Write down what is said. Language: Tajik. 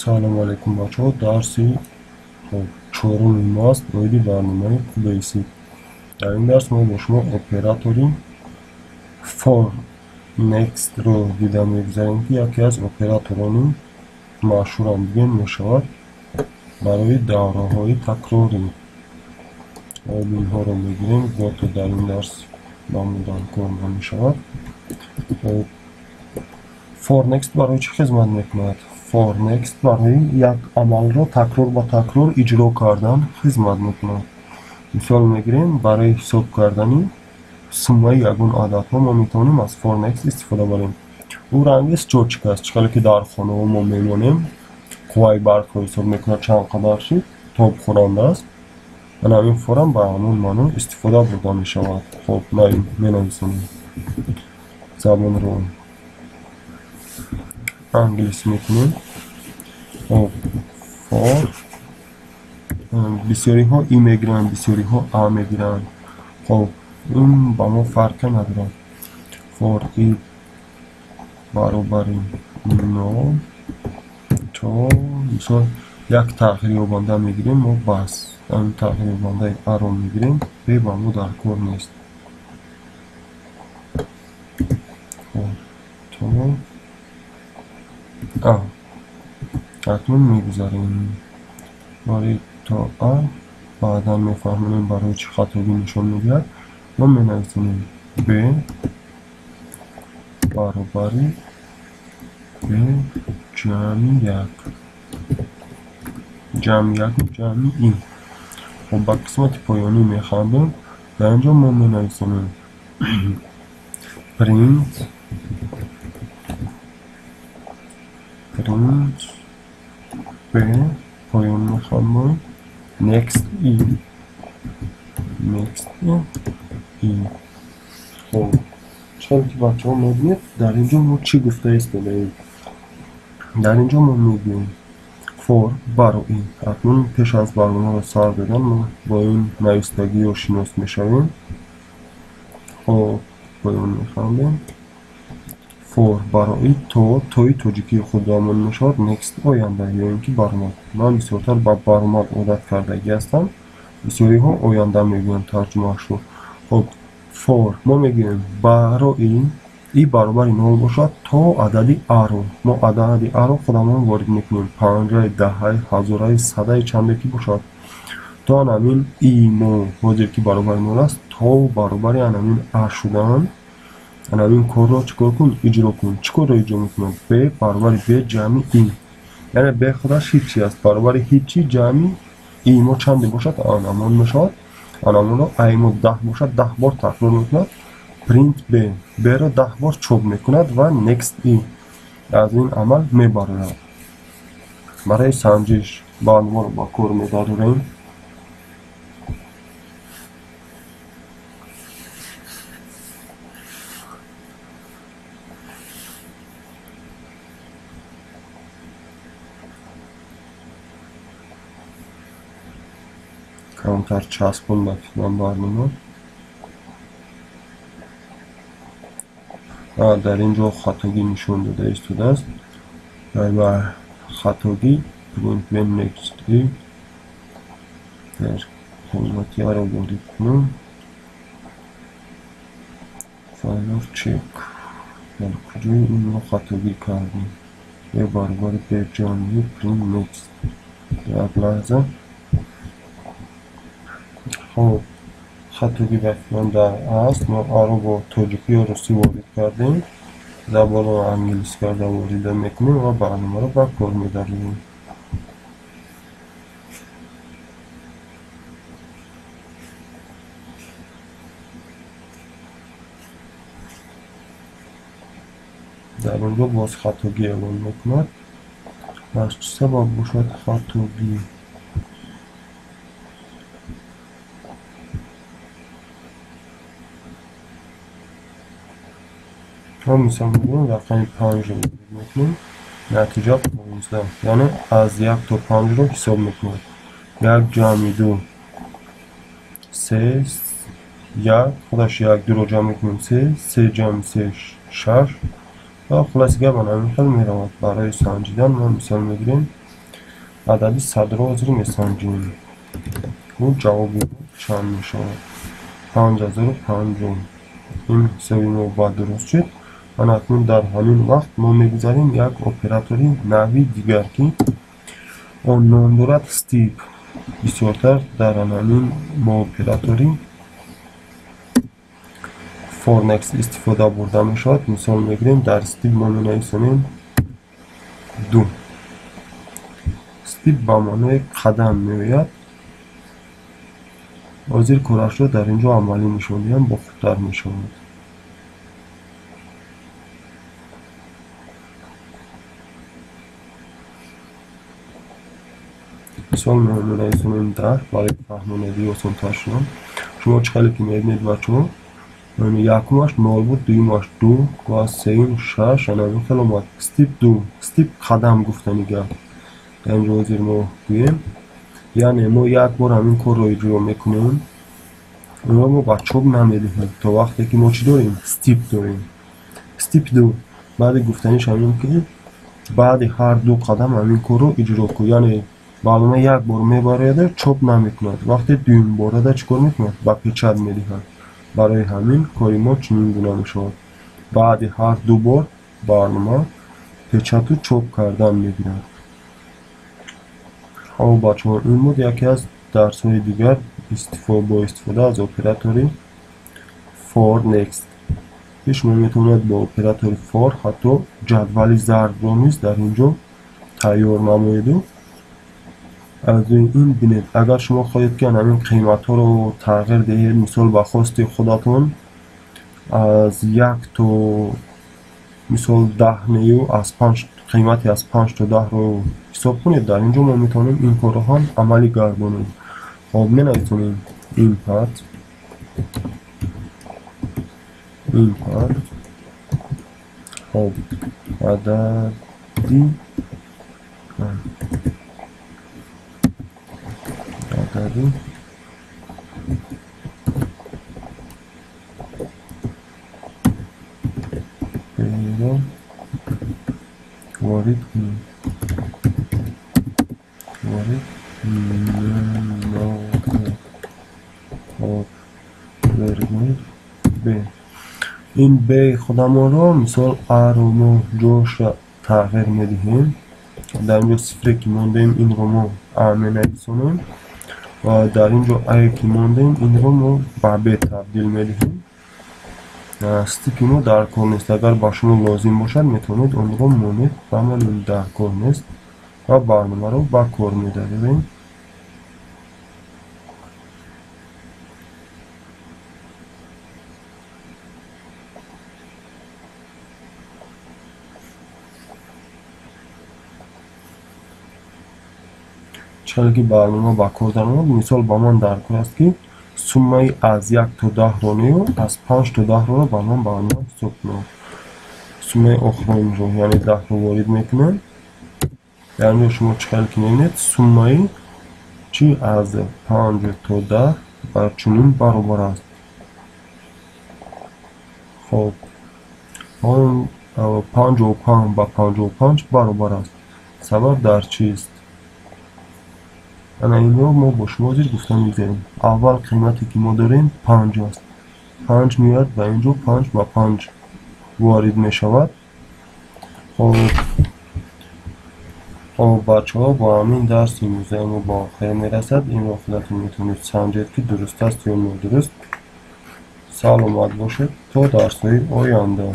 Салом алейкум бачаҳо, дарси чоруми мо аст оиди барномаи QBasic. Дар ин дарс мо бо шумо оператори for next-ро дида мегузарем, ки яке аз операторони машҳурам бигем мешавад барои давраҳои такрорӣ. Инҳоро мегирем, гото дар ин дарс ба мо даркор намешавад. For next барои чӣ хизмат мекунад? For next барои як амалро такрор ба такрор иҷро кардан хизмат мекунад. Мисол мегирем, барои ҳисоб кардани суммаи ягон ададҳо мо метавонем аз for next истифода барем. Ӯ ранги счётчик аст, чӣ хеле ки дар хонаҳо мо мемонем, қувваи барқро ҳисоб мекунад чанд қадар шид, тоб хӯранда аст. Ана ҳамин форам ба ҳамон маъно истифода бурда мешавад. Хоб, менависем забонро англис мекунем. Хоб, for бисёриҳо и мегиранд, бисёриҳо а мегиранд. Хоб, ин ба мо фарқе надорад. For и баробари 0 то мисол як тағйирёбанда мегирем, мо бас ҳамин тағйирёбандаи а-ро мегирем, б ба мо даркор нест. Хоб, то а акнун мегузарем барои то а, баъдан мефаҳмонем барои чӣ хатогӣ нишон медиҳад. Мо менависем б баробари б ҷамъи як, ҷамъи як ҷамъи и. Хоб, ба қисмати поёнӣ механдем. Дар инҷо мо менависем print b поён механдем, next i, next i. Хоб, чӣ ки бачаҳо мебинед, дар инҷо мо чӣ гуфта истодаем? Дар инҷо мо мегӯем for барои. Акнун пеш аз барномаро сар додан мо бо ин навистагиё шинос мешавем. Хоб, поён механдем. For барои то, тои тоҷикии худамон мешавад, next оянда ё ин ки баромад. Ман бисёртар ба баромад одат кардагӣ ҳастам, бисёриҳо оянда мегӯянд тарҷумаашро. Хоб, for мо мегӯем барои и баробари 0 бошад то адади а-ро. Мо адади а-ро худамон ворид мекунем, панҷаи, даҳаи, ҳазораи, садаи, чанде ки бошад. То анамин и мо ҳозир ки баробари 0 аст, то баробари анамин а шудан, анамин корро чӣ кор кун? Иҷро кун. Чӣ корро иҷро мекунад? Б баробари б ҷамъи и. Яъне б худаш ҳичи аст, баробари ҳичи ҷамъи и мо чанде бошад, анамон мешавад. Анамонро а мо 10 бошад, 10 бор такрор мекунад. Print b, b-ро 10 бор чоп мекунад ва next i аз ин амал мебарояд. Барои санҷиш барномаро ба кор медарорем. Камтар часпон ба фикрам барнома. Дар ин ҷо хатогӣ нишон дода истодааст. Дар хатогӣ print b next i дар ҳолати а-ро ворид кунам. Файлор чек. Дар куҷои инро хатогӣ кардем? Б баробари б ҷамъи print next. Як лаҳза. Хоб, хатогӣ ба фикрам дар аст. Мо а-ро бо тоҷикӣ ё русӣ ворид кардем, забонро англис карда ворида мекунем ва барномаро ба кор медарорем. Дар он ҷо боз хатогӣ эълон мекунад. Аз чӣ сабаб бошад хатогӣ? Мо мисол мегирем, рақами 5-ро ворид мекунем, натиҷа 15, яъне аз 1 то 5-ро ҳисоб мекунад. 1 ҷамъи 2 3, 1 худаш 1 2-ро ҷамъ мекунем 3, 3 ҷамъи 3 6 ва хулоси гап ана ҳамин хел меравад. Барои санҷидан мо мисол мегирем Адади садро ҳозир месанҷем. Ӯ ҷавоби чанд мешавад? 5050. Ин ҳисоби мо ба дуруст шуд. Ана акнун дар ҳамин вақт мо мегузарем як оператори нави дигар, ки он ном дорад step. Бисёртар дар ҳамин бо оператори for next истифода бурда мешавад. Мисол мегирем, дар step мо менависонем 2. Step ба маънои қадам меояд. Ҳозир корашро дар ин ҷо амалӣ нишон диҳам, бо хубтар мешавад. Мисол менависонем 10 барои фаҳмонадии осонтар шудан. Шумо чӣ хеле ки мебинед бачаҳо, якумаш 0 буд, дуюмаш 2 ва сеюм 6. Ана ин хел омад. Step 2, step қадам гуфтани гап. Дар ин ҷо ҳозир мо гӯем, яъне мо як бор ҳамин корро иҷро мекунем, онро мо ба чоп намедиҳем то вақте ки мо чӣ дорем? Step дорем. Step 2 баъди гуфтаниш ҳамин ки баъди ҳар ду қадам ҳамин корро иҷро кун, яъне барнома як бор мебарояда чоп намекунад. Вақте дуюм борада чӣ кор мекунад? Ба печат медиҳад. Барои ҳамин кори мо чунин гуна мешавад. Баъди ҳар ду бор барнома печату чоп кардан мегирад. Хоб бачаҳо, ин буд яке аз дарсҳои дигар бо истифода аз оператори for next. Ки шумо метавонед бо оператори for ҳатто ҷадвали зардро низ дар ин ҷо тайёр намоеду. Аз ин бинед, агар шумо хоҳед ки ҳамин қиматҳоро тағйир диҳед, мисол ба хости худатон аз 1 то мисол 10 нею аз 5 қимати аз 5 то 10-ро ҳисоб кунед, дар ин ҷо мо метавонем ин корро ҳам амалӣ гардонем. Хоб менависонем input хоб адади Б-ро ворид кунем. Ворид хоб вергул Б. Ин Б худамонро мисол А-ро мо ҷоша тағйир медиҳем. Дар ин ҷо сифре ки мондаем инро мо А менависонем ва дар ин ҷо А ки мондаем инро мо ба Б табдил медиҳем. Стипи мо дар кор нест. Агар ба шумо лозим бошад метавонед онро монед, ба ман дар кор нест ва барномаро ба кор медарем. Чӣ ки барнома ба кор даромад, мисол ба ман дар кор аст ки суммаи аз 1 то 10-ро нею аз 5 то 10-ро ба ман барнома ҳисоб кунад. Суммаи охиронро, яъне 10-ро ворид мекунам. Дар ин ҷо шумо чӣ хел ки мебинед, суммаи чи аз 5 то 10 бар чунин баробар аст. Хоб 55 ба 55 баробар аст. Сабаб дар чист? Ана инро мо бо шумо ҳозир гуфта мегузарем. Аввал қимате ки мо дорем 5 аст. 5 меояд ба ин ҷо 5 ба 5 ворид мешавад. Хоб бачаҳо, бо ҳамин дарси имрӯзаи мо ба охир мерасад. Инро худатон метавонед санҷед ки дуруст аст ё нодуруст. Саломат бошед то дарсҳои оянда.